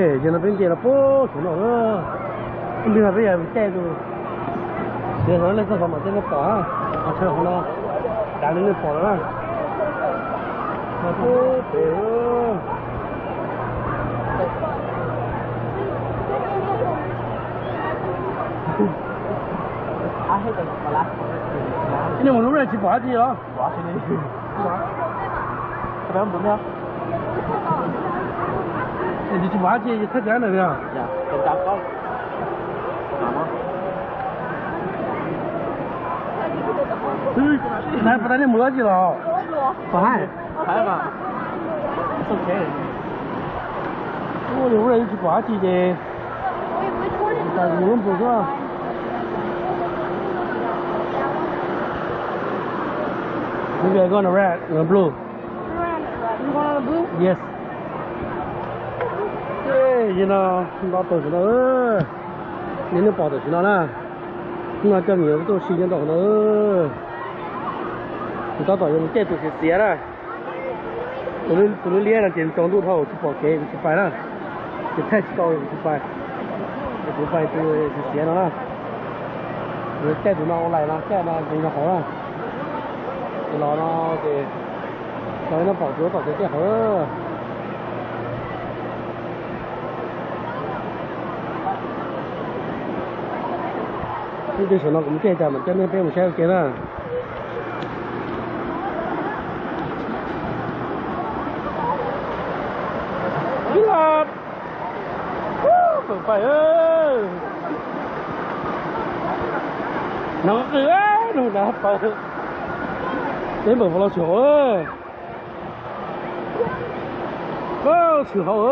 Ces no peb nce los puag saum no na. Ib pliag no peb yog caij tus, ces no nej txog qhov mam coj nej pom, qhov chaw hauv no dav li nej pom no na. Puag pem. Nej mus lub no tsis pom dab tsi los? Tsis pom dab tsi, thaj chaw na. Nais, puas tas nej mus dab tsi los? Ua li lub no tsis pom dab tsi ces mus lub npus xwb. Maybe I gonna red or blue. Yes. Ces no nto tau tam sim no, nej, nej pom tam sim no na. Hnub no coj me nyuam tuaj ua si nyob rau hauv no. Tab tom yuav mus caij tus xiav xiav na. Tus liab liab no ces tsaus ntuj dhau tsis pom kev kuv tsis pais na. Ces thaij tsis tau kuv tsis pais. Ces kuv pais tus xiav xiav no na. Kuv caij tus no ua lais no, caij no ces nyob hauv na. Ces los no ces, los no pom kuv tom kev caij hauv. Ib pliag saum no kuv mus caij cas mam coj nej peb mus saib ua ke na. Ib lab, pais, no qw, no na pais, peb npawm los tshwm hauv, tshwm hauv.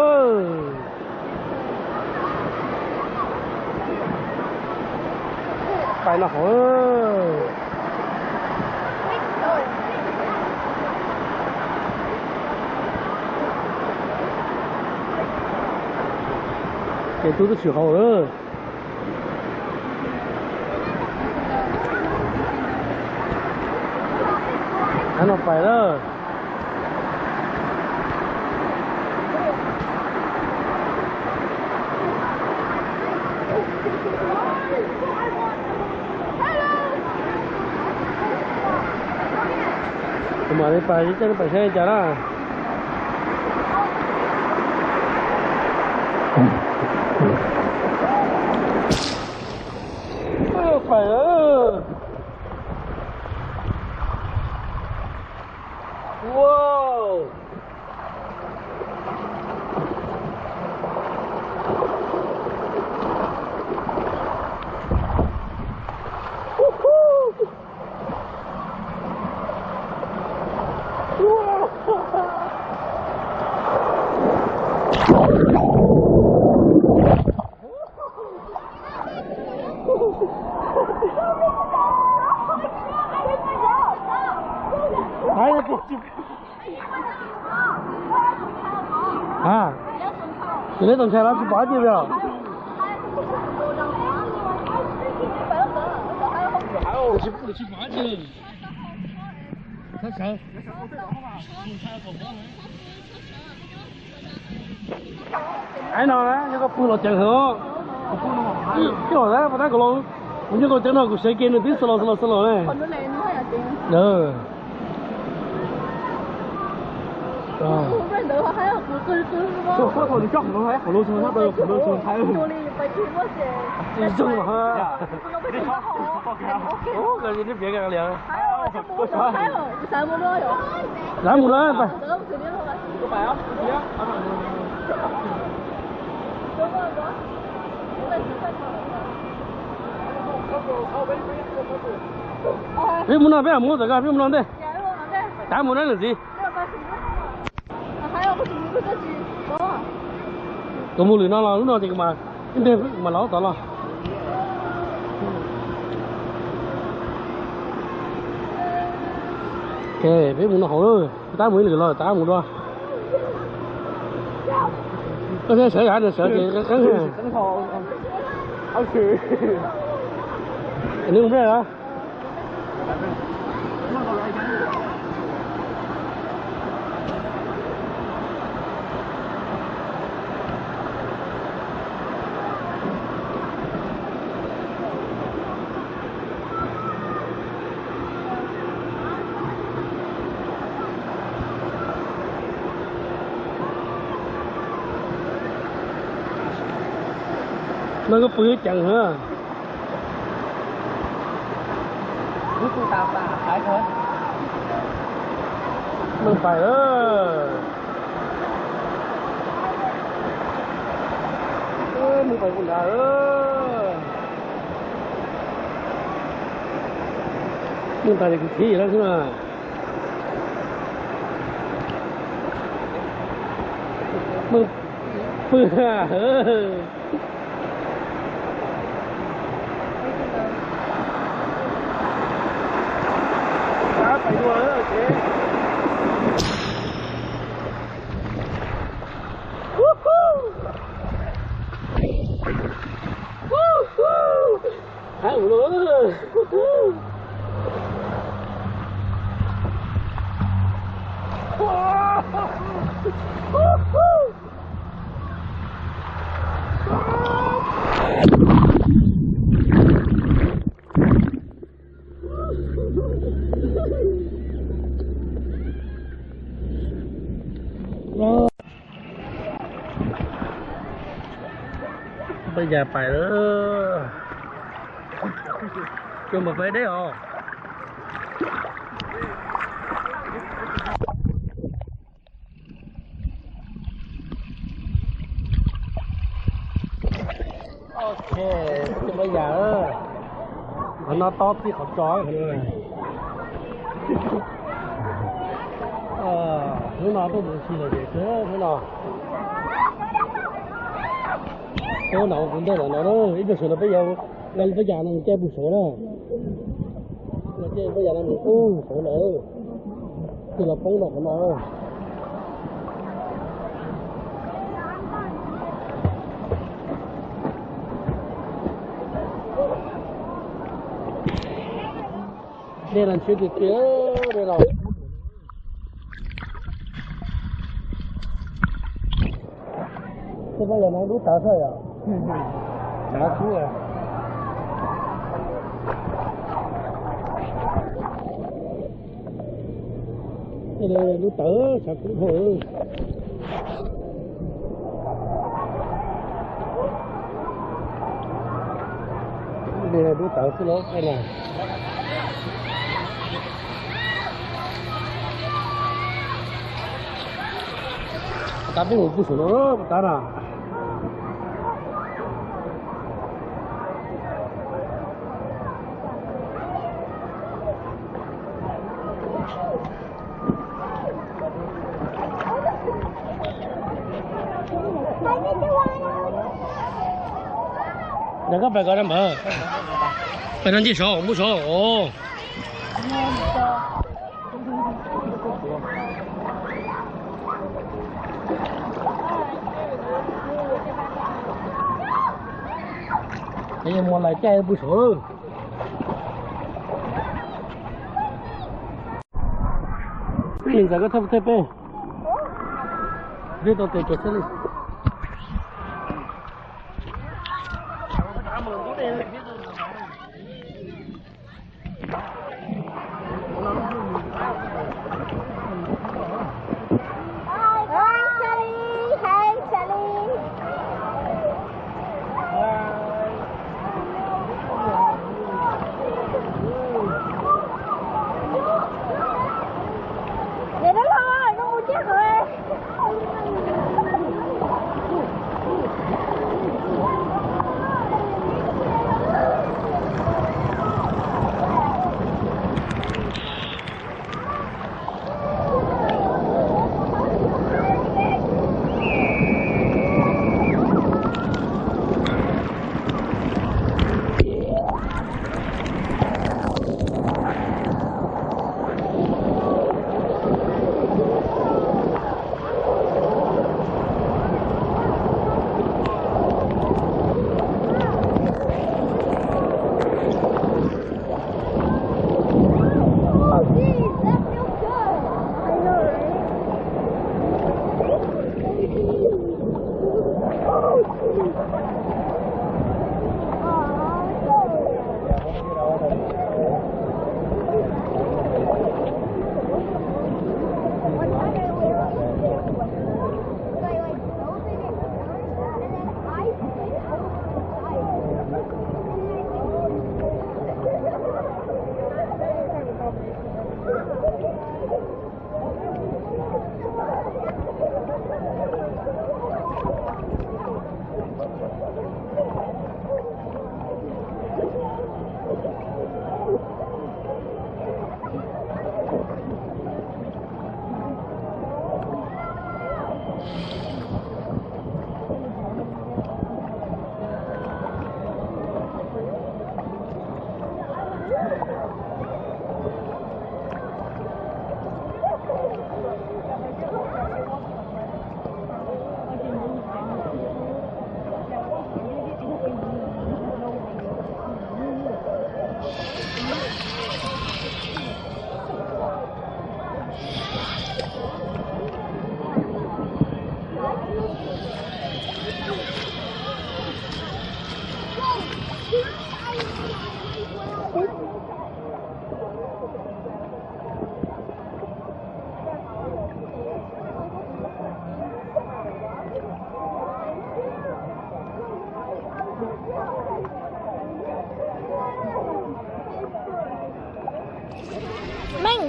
Pais no hauv. Ces tub twb tshwm hauv lawm. Av no pais lawm. Kuv mam li pais, coj nej pais saib li cas na. Pais. Wow. A, ces neb tau ntshai los tsis pom dab tsi li os? Tsis pom dab tsi. Ai no na, nyob koj pw los ceev heev. Coj na, pas tab kom los, kuv nyob koj ceev no kuv sawv kev nws twb xav los xav los xav los ne. Lawv mus lawm. Peb mus no, peb mus txog koj, peb mus no ntej. Tab mus na lwm ntxiv. Kuv mus lwm no los lub no ces kuv mam, ib ntej mam los tod los. Ok, peb mus no hauv lawm, tab mus ib lwm los tab mus dua. Koj thiaj sawv, yav nws sawv ces qeeb. Nws mus npej los. No koj pw ceev hov. Meej pais lawm. Meej pais kuv nrad. Meej pais li kuv thib lawm xwb na. Meej pw. Hab ua luaj. Peb yas pais lawm. Cua npam peb deb os. Ok, cua npam yas. Qhov no tob txij qhov tso. Hnub no tuaj mus si lawm ces hnub no. Peb ua nram kuv ntej lawm no, ib pliag saum no peb yuav, peb yas no caij pug saud na. Caij peb yas no mus pug saud lawm. Ces los poob rau qhov no. Dej los ntshiab tiag tiag, dej los. Tej pab yas no dub tawv xwb yom. Tsav kub. Tej no dub tawv tsav kub dhau. Tej no dub tawv xwb los tej no. Tab peb mus pug saum no tab na. Nrog koj pais kov na npawg. Pais no ncig saud, mus saud os. Peb yuav mus lawm caij pug saud. Peb ntxawm koj thawj thawj peb. Peb tau tes tsuas txhiab li.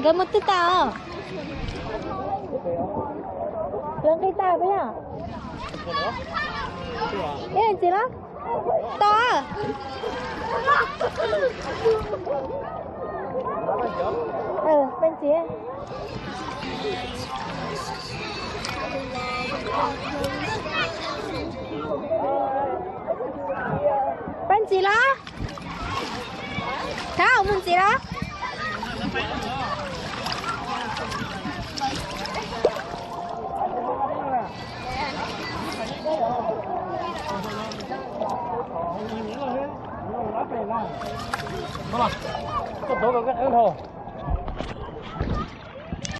Lawv mus twg tas os? Lawv nqis tas puas yog? Ib leeg txiv los? Tos. Peb txiv. Peb txiv los? Thab mus ntxiv los? Koj tuav koj kab qeeb dhau.